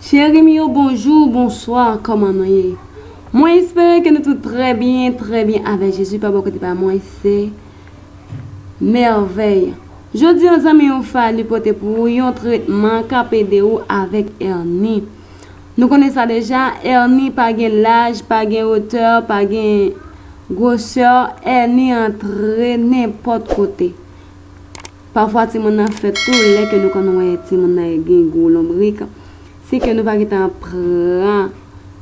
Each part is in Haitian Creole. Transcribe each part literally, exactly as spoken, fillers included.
Cheri m yo, bonjou, bonswa, kòman nou ye? Mwen espere ke nou tout trè byen, trè byen avèk Jezi. Pa bò kote pa mwen, se Mèvèy. Jodi a, zanmi, yon fali pote pou ou yon tretman k ap ede ou avèk èni. Nou konnen sa deja, èni pa gen laj, pa gen wotè, pa gen gwosè, èni antre nenpòt kote. Pafwa timoun nan fèt tou, lè ke nou konn wè timoun nan gen gwo lonbrik, si ke nou pa gentan pran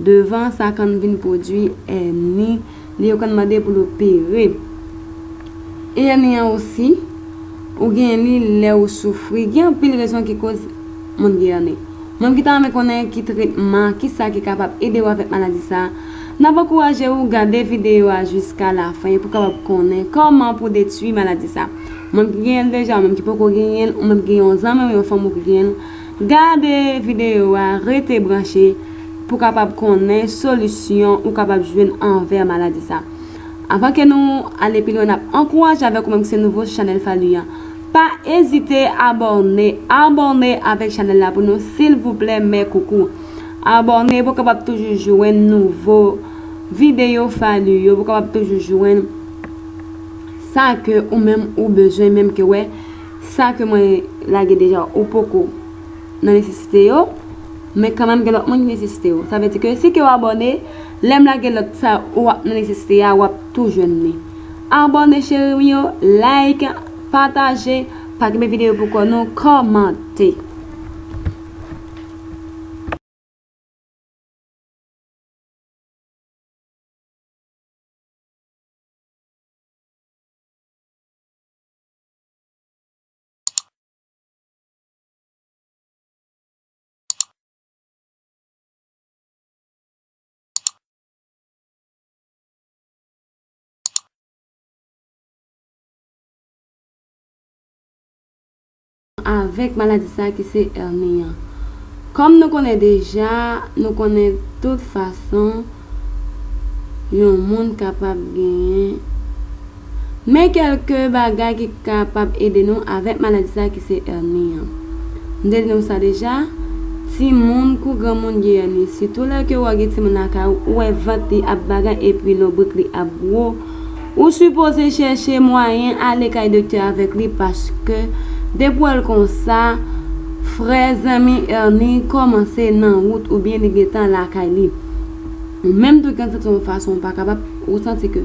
devan, sa konn vin pwodui èni, li yo konn mande pou l opere. E èni an osi, ou gen li lè ou soufri, gen anpil rezon ki koz moun gen èni. Moun ki ta renmen konnen ki tretman, ki sa ki kapab ede w avèk maladi sa, n ap ankouraje w gade videyo a jiska lafen pou w kapab konnen kòman pou detwi maladi sa. Ou menm ki genyen l deja, ou menm ki poko genyen l, ou menm ki gen yon zanmi w, yon fanmi w ki genyen l, gade videyo a, rete branche pou w kapab konnen solisyon ou kapab jwenn anvè maladi sa. Anvan ke nou ale pi lwen, n ap ankouraje avèk ou menm ki se nouvo sou chanèl Fali an. Pa ezite abòne, abòne avèk chanèl la pou nou, silvouplè, mè koukou. Abòne pou w kapab toujou jwenn nouvo videyo Fali yo, pou w kapab toujou jwenn sa ke ou menm ou bezwen, menm ke wè, sa ke mwen lage deja, ou poko nan nesesite yo, men kanmenm gen lòt moun ki nesesite yo. Sa vle di ke si ke w abòne, lè m lage lòt sa ou ap nan nesesite a, w ap tou jwenn li. Abòne cheri m yo, like, pataje, pa kenbe videyo pou kò nou, kòmante. Avèk maladi sa ki se èni an. Kòm nou konnen deja, nou konnen tout fason yon moun kapab genyen. Men kèlke bagay ki kapab ede nou avèk maladi sa ki se èni an. M te di nou sa deja, timoun kou granmoun gen èni, sitou lè ke w gen timoun lakay ou, ou wè vant li ap bagay epi lonbrik li ap gwo, ou sipoze chèche mwayen ale kay doktè avèk li, paske depi w wè l konsa, frè, zanmi, èni kòmanse nan wout oubyen li gentan lakay li. Ou menm tou ki santi w yon fason ou pa kapab, ou santi ke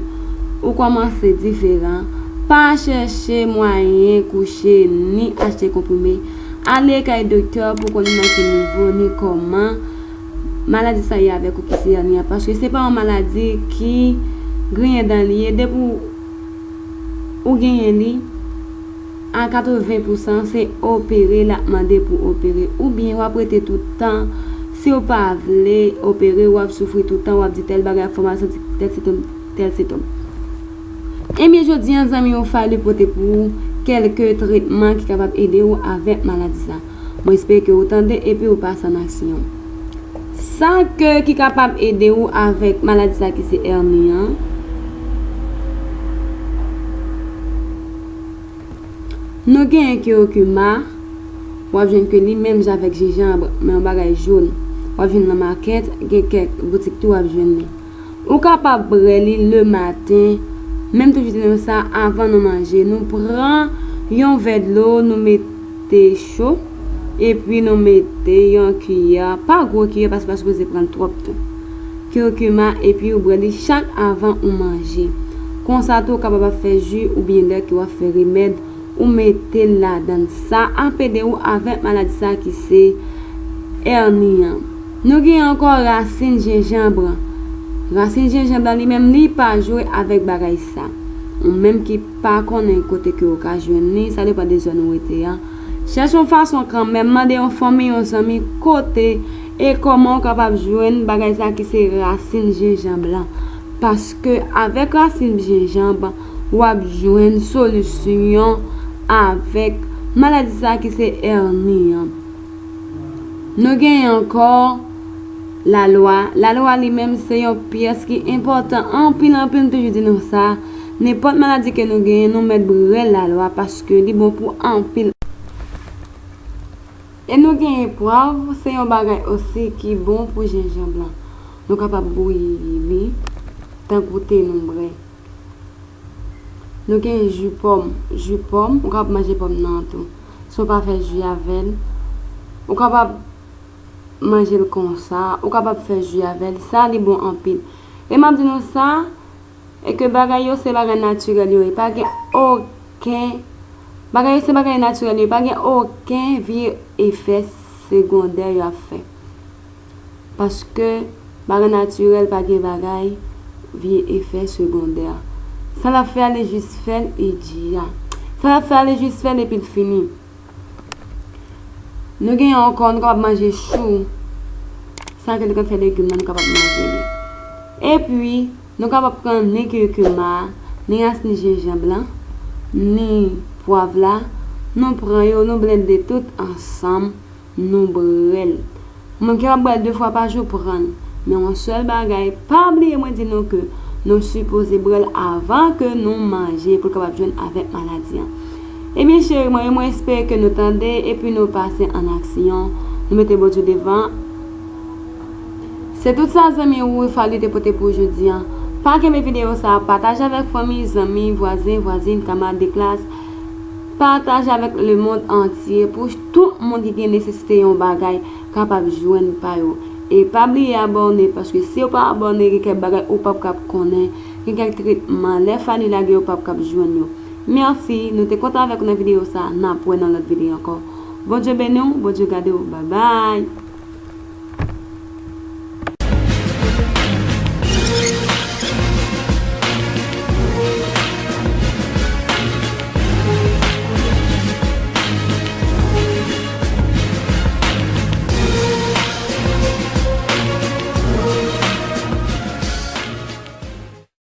ou kòmanse diferan, pa chèche mwayen kouche ni achte konprime. Ale kay doktè pou konnen nan ki nivo ni kòman maladi sa ye avèk ou ki se èni an, paske se pa yon maladi ki griyen dan li ye. Depi ou, ou genyen li, a katreven pousan se opere l ap mande pou opere, oubyen w ap rete tout tan. Si w pa vle opere, w ap soufri tout tan, w ap di tèl bagay ap fè w mal, santi tèl sentòm, tèl sentòm. Ebyen, jodi a, zanmi, yon fali pote pou ou kèlke tretman ki kapab ede w avèk maladi sa. Mwen espere ke ou tande epi ou pase an aksyon. Sa ke ki kapab ede ou avèk maladi sa ki se èni an. Nou genyen kirikima, w ap jwenn ke li menm jan avèk jenjanm, men yon bagay jòn. W ap jwenn nan makèt, gen kèk boutik tou w ap jwenn li. Ou kapab bwè li lematen, menm tou jodi nou sa, avan nou manje. Nou pran yon vè dlo, nou mete cho, epi nou mete yon kiyè, pa gwo kiyè, paske pa sipoze pran l twòp tou. Kirikima, epi ou bwè li chak avan ou manje. Konsa tou, ou kapab ap fè ji oubyen lè ke w ap fè remèd, ou mete l ladan l. Sa ap ede ou avèk maladi sa ki se èni an. Nou gen ankò rasin jenjanm. Rasin jenjanm lan li menm li pa jwe avèk bagay sa. Ou menm ki pa konnen kote ke ou ka jwenn li, sa depann de zòn ou rete a. Chèche yon fason kanmenm, mande yon fanmi, yon zanmi kote e kòman w kapab jwenn bagay sa ki se rasin jenjanm lan. Paske avèk rasin jenjanm, w ap jwenn solisyon avèk maladi sa ki se èni an. Nou genyen ankò lalwa. Lalwa li menm se yon pyès ki enpòtan anpil, anpil, m toujou di nou sa. Nenpòt maladi ke nou genyen, nou mèt bwè lalwa paske li bon pou anpil. E nou genyen pwav, se yon bagay osi ki bon pou jenjanm lan. Nou kapab bouyi li, tankou te nou bwè. Nou gen ji pòm. Ji pòm, ou kapab manje pòm nan tou. Si w pa fè ji avè l, ou kapab manje l konsa, ou kapab fè ji avè l. Sa, li bon anpil. E m ap di nou sa, e ke bagay yo se bagay natirèl yo ye. Pa gen okenn, bagay yo se bagay natirèl yo ye. Pa gen okenn vye efè segondè yo ap fè. Paske bagay natirèl pa gen bagay vye efè segondè. Sa l ap fè a, li jis fè l e di a. Sa l ap fè a, li jis fè l epi l fini. Nou gen ankò, nou kapab manje chou. Sa ke nou konn fè legim nan, nou kapab manje li. Epi, nou kapab pran ni kirkima, ni rasin jenjanm lan, ni pwav la. Nou pran yo, nou blende tout ansanm. Nou bwè l. Ou menm ki ap bwè l de fwa pa jou, pran l. Men yon sèl bagay, pa bliye mwen di nou ke nou sipoze bwè l avan ke nou manje pou l kapab jwenn avèk maladi an. Ebyen cheri mwen yo, mwen espere ke nou tande epi nou pase an aksyon. Nou mete Bondye devan. Se tout sa zanmi ou Fally te pote pou jodi an. Pa kenbe videyo sa, pataje avèk fanmi, zanmi, vwazen, vwazin, kamarad de klas. Pataje avèk lemonn antye pou tout moun ki gen nesesite yon bagay kapab jwenn pa yo. E pa bliye abòne, paske si w pa abòne, gen kèk bagay ou p ap kab konnen, gen kèk tretman lè Fally lage yo p ap kab jwenn yo. Mèsi, nou te kontan avèk ou nan videyo sa, n ap wè nan lòt videyo ankò. Bondye beni w, Bondye gade w, babay.